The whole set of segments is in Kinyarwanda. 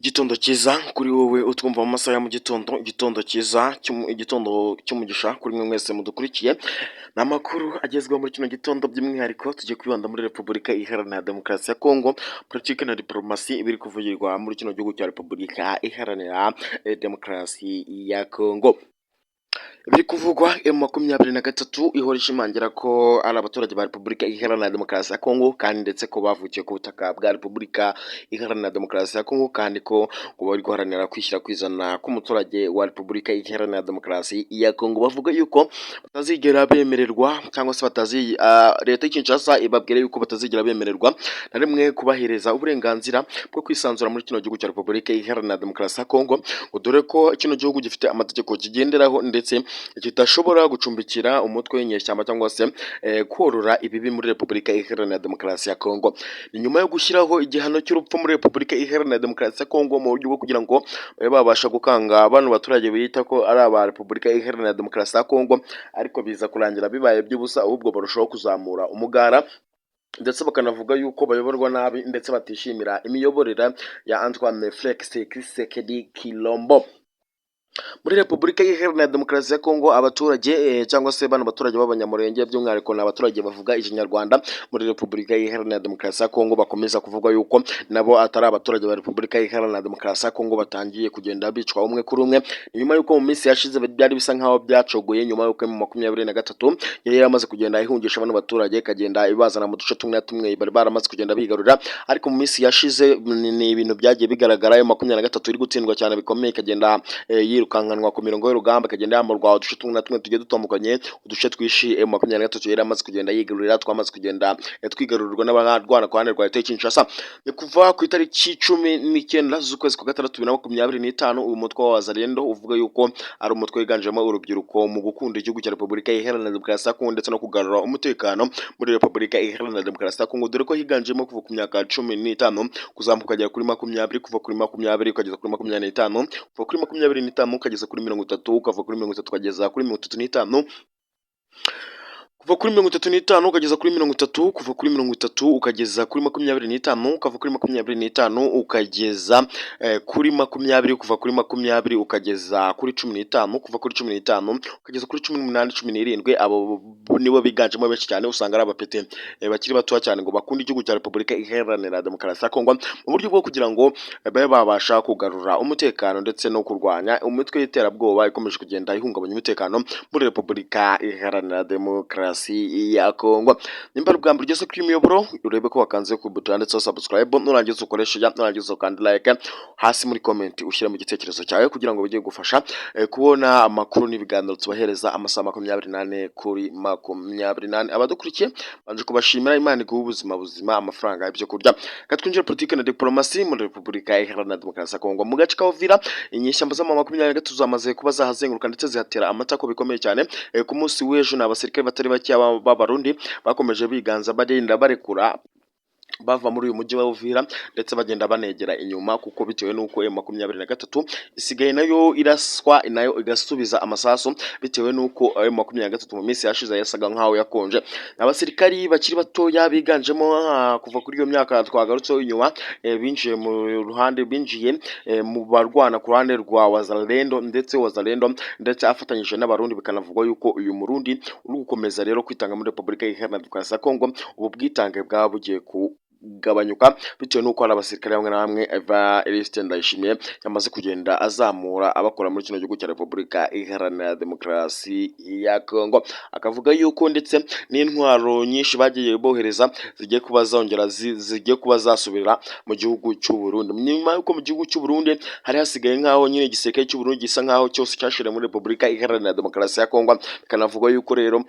Igitondo cyiza kuri wowe utwumva mu masaha ya mu gitondo, igitondo cyiza, igitondo cy'umugisha kuri mwe mwese mudukurikiye. Ni amakuru agezweho muri kino gitondo, by'umwihariko tugiye kwibanda muri Repubulika Iharanira Demokarasi ya Kongo, politiki na diporomasi biri kuvugirwa muri kino gihugu cya Repubulika Iharanira Demokarasi ya Kongo. Biri kuvugwa, M23 ihora ishimangira ko ari abaturage ba Repubulika Iharanira Demokarasi ya Kongo, kandi ndetse ko bavukiye ku butaka bwa Repubulika Iharanira Demokarasi ya Kongo, kandi ko ngo bari guharanira kwishyira kwizana k'umuturage wa Repubulika Iharanira Demokarasi ya Kongo. Bavuga yuko batazigera bemererwa cyangwa se batazi leta y'i Kinshasa ibabwira yuko batazigera bemererwa na rimwe kubahereza uburenganzira bwo kwisanzura muri kino gihugu cya Repubulika Iharanira Demokarasi ya Kongo, ngo dore ko kino gihugu gifite amategeko kigenderaho, ndetse kidashobora gucumbikira umutwe w'inyeshyamba cyangwa se korora ibibi muri Repubulika Iharanira Demokarasi ya Kongo. Ni nyuma yo gushyiraho igihano cy'urupfu muri Repubulika Iharanira Demokarasi ya Kongo mu buryo bwo kugira ngo babe babasha gukanga bano baturage bita ko ari aba Repubulika Iharanira Demokarasi ya Kongo, ariko biza kurangira bibaye by'ubusa, ahubwo barushaho kuzamura umugara, ndetse bakanavuga yuko bayoborwa nabi, ndetse batishimira imiyoborere ya Antoine Felix Tshisekedi Tshilombo. Muri Repubulika Iharanira Demokarasi ya Kongo, abaturage cyangwa se bano baturage b'Abanyamurenge, by'umwihariko ni abaturage bavuga Ikinyarwanda muri Repubulika Iharanira Demokarasi ya Kongo, bakomeza kuvuga yuko nabo atari abaturage ba Repubulika Iharanira Demokarasi ya Kongo, batangiye kugenda bicwa umwe kuri umwe. Nyuma y'uko mu minsi yashize byari bisa nk'aho byacogoye, nyuma y'uko M23 yari yaramaze kugenda ihungisha bano baturage, ikagenda ibazana mu duce tumwe na tumwe bari baramaze kugenda bigarurira. Ariko mu minsi yashize ni ibintu byagiye bigaragara, M23 iri gutsindwa cyane bikomeye, ikagenda yirukankanwa ku mirongo y'urugamba, ikagenda yamburwa uduce tumwe na tumwe tugiye dutandukanye. Uduce twinshi M23 yari yamaze kugenda yigarurira twamaze kugenda twigarurirwa n'abarwana ku ruhande rwa leta y'i Kinshasa. Ni kuva ku itariki 19 z'ukwezi kwa gatandatu 2025, uyu mutwe wa Wazalendo uvuga yuko ari umutwe wiganjemo urubyiruko mu gukunda igihugu cya Repubulika Iharanira Demokarasi ya Kongo ndetse no kugarura umutekano muri Repubulika Iharanira Demokarasi ya Kongo, dore ko higanjemo kuva ku myaka 15 kuzamuka ukagera kuri 20, kuva kuri 20 ukageza kuri 25, kuva kuri 25 ukageza kuri 30, ukava kuri 30 ukageza kuri 35, kuva kuri 35 ukageza kuri 30, kuva kuri 30 ukageza kuri 25, ukava kuri 25 ukageza kuri 20, kuva kuri 20 ukageza kuri 15, kuva kuri 15 ukageza kuri 18, 17. Abo nibo biganjemo benshi cyane. Usanga ari abapete bakiri batoya cyane ngo bakunda igihugu cya Repubulika Iharanira Demokarasi ya Kongo, mu buryo bwo kugira ngo babe babasha kugarura umutekano ndetse no kurwanya umutwe w'iterabwoba ikomeje kugenda ihungabanya umutekano muri Repubulika Iharanira Demokarasi ya Kongo. Nimba ari ubwa mbere ugeze kuri uyu muyoboro, urebe ko wakanze ku buto yanditseho subscribe, nurangiza ukoreshe ya, nurangiza ukande like hasi muri comment, ushyire mu gitekerezo cyawe kugira ngo bijye gufasha kubona amakuru n'ibiganiro tubahereza amasaha 24/24. Abadukurikiye banje kubashimira, Imana iguha ubuzima buzima, amafaranga, ibyo kurya. Reka twinjire politiki na diplomasi muri Repubulika Iharanira Demokarasi ya Kongo. Mu gace ka Uvira, inyeshyamba z'ama 23 zamaze kuba zahazenguruka, ndetse zihatera amatako bikomeye cyane. Ku munsi w'ejo ni abasirikare batari bake b'Abarundi bakomeje biganza, bagenda barekura bava muri uyu mujyi wa Uvira, ndetse bagenda banegera inyuma, kuko bitewe n'uko M23 isigaye nayo iraswa, nayo igasubiza amasasu, bitewe n'uko M23 mu minsi yashize yasaga nkaho yakonje. Abasirikari bakiri batoya biganjemo kuva kuri iyo myaka twagarutseho inyuma, binjiye mu ruhande, binjiye mu barwana ku ruhande rwa Wazalendo, ndetse Wazalendo ndetse afatanyije n'Abarundi. Bikanavugwa yuko uyu Murundi uri gukomeza rero kwitanga muri Repubulika Iharanira Demokarasi ya Kongo, ubu bwitange bwaba bugiye kugabanyuka, bitewe n'uko hari abasirikare bamwe na bamwe Evariste Ndayishimiye yamaze kugenda azamura abakora muri kino gihugu cya Repubulika Iharanira Demokarasi ya Kongo, akavuga yuko ndetse n'intwaro nyinshi bagiye bohereza zigiye kuba zongera zigiye kuba zasubira mu gihugu cy'u Burundi, nyuma y'uko mu gihugu cy'u Burundi hari hasigaye nk'aho nyine igisirikare cy'u Burundi gisa nk'aho cyose cyashiriye muri Repubulika Iharanira Demokarasi ya Kongo. Bikanavuga yuko rero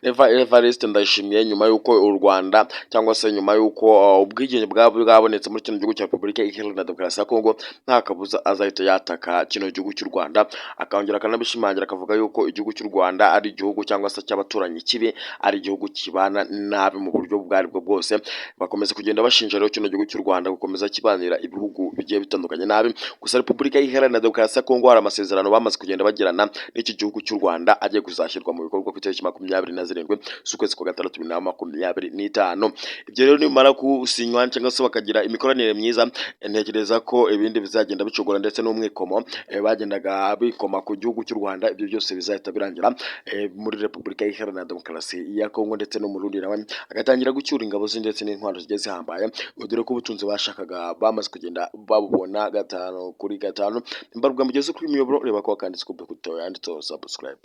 Evariste Ndayishimiye, nyuma y'uko u Rwanda cyangwa se nyuma y'uko ubwigenge bwaba bwabonetse muri kino gihugu cya Repubulika Iharanira Demokarasi ya Kongo, nta kabuza azahita yataka kino gihugu cy'u Rwanda, akongera akanabishimangira, akavuga yuko igihugu cy'u Rwanda ari igihugu cyangwa se cy'abaturanyi kibi, ari igihugu kibana nabi mu buryo ubwo aribwo bwose. Bakomeza kugenda bashinja rero kino gihugu cy'u Rwanda gukomeza kibanira ibihugu bigiye bitandukanye nabi. Gusa Repubulika Iharanira Demokarasi ya Kongo hari amasezerano bamaze kugenda bagirana n'iki gihugu cy'u Rwanda, agiye kuzashyirwa mu bikorwa ku itariki 20. 27 z'ukwezi kwa gatandatu 2025. Ibyo rero nimara gusinywa cyangwa se bakagira imikoranire myiza, ntekereza ko ibindi bizagenda bicogora, ndetse n'umwikomo bagendaga bikoma ku gihugu cy'u Rwanda, ibyo byose bizahita birangira muri Repubulika Iharanira Demokarasi ya Kongo, ndetse n'Umurundi nawe agatangira gucyura ingabo ze ndetse n'intwaro zigiye zihambaye, dore ko ubutunzi bashakaga bamaze kugenda babubona 5 kuri 5. Mbarwa mugeze kuri miyoboro, reba ko wakanditse ku buto yanditseho subscribe.